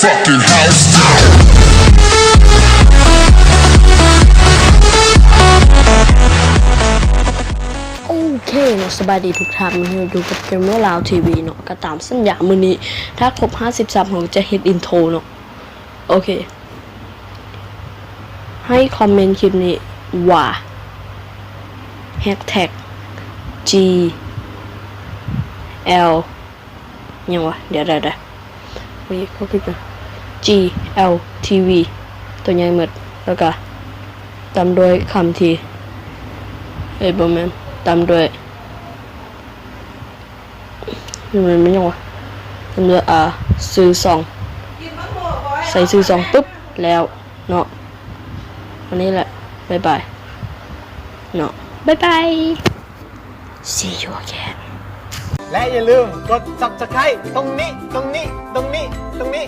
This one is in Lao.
fucking house down. ໂອເຄເນາະ ສະບາຍດີທຸກທ່ານ ມື້ນີ້ຢູ່ກັບເກມເມອລາວທີວີເນາະ. ກໍຕາມສັນຍາ ມື້ນີ້ຖ້າຄົບຫ້າສິບຊັບ ເຮົາຈະເຮັດອິນໂທເນາະ. ໂອເຄ ໃຫ້ຄອມເມັນຄລິບນີ້ວ່າ ແຮັດແທັກ ຈີ ແອລ ຫຍັງວະ ດຽວໆໆ ໂອເຄ ເຂົ້າຄລິບກ່ອນ ຈີ ແອລ ທີ ວີ ຕົວໃຫຍ່ໝົດ ແລ້ວກະຕາມດ້ວຍຄຳທີ່ ເອີຍ ບໍ່ແມ່ນ ຕາມດ້ວຍ ມັນແມ່ນຫຍັງວະ ຕາມດ້ວຍ ອາ ຊື່ຊ່ອງ ໃສ່ຊື່ຊ່ອງປຶບ ແລ້ວເນາະ ອັນນີ້ແຫຼະ ບາຍບາຍເນາະ ບາຍບາຍ. See you again. ແລະຢ່າລືມກົດ Subscribe ຕົງນີ້ ຕົງນີ້ ຕົງນີ້ ຕົງນີ້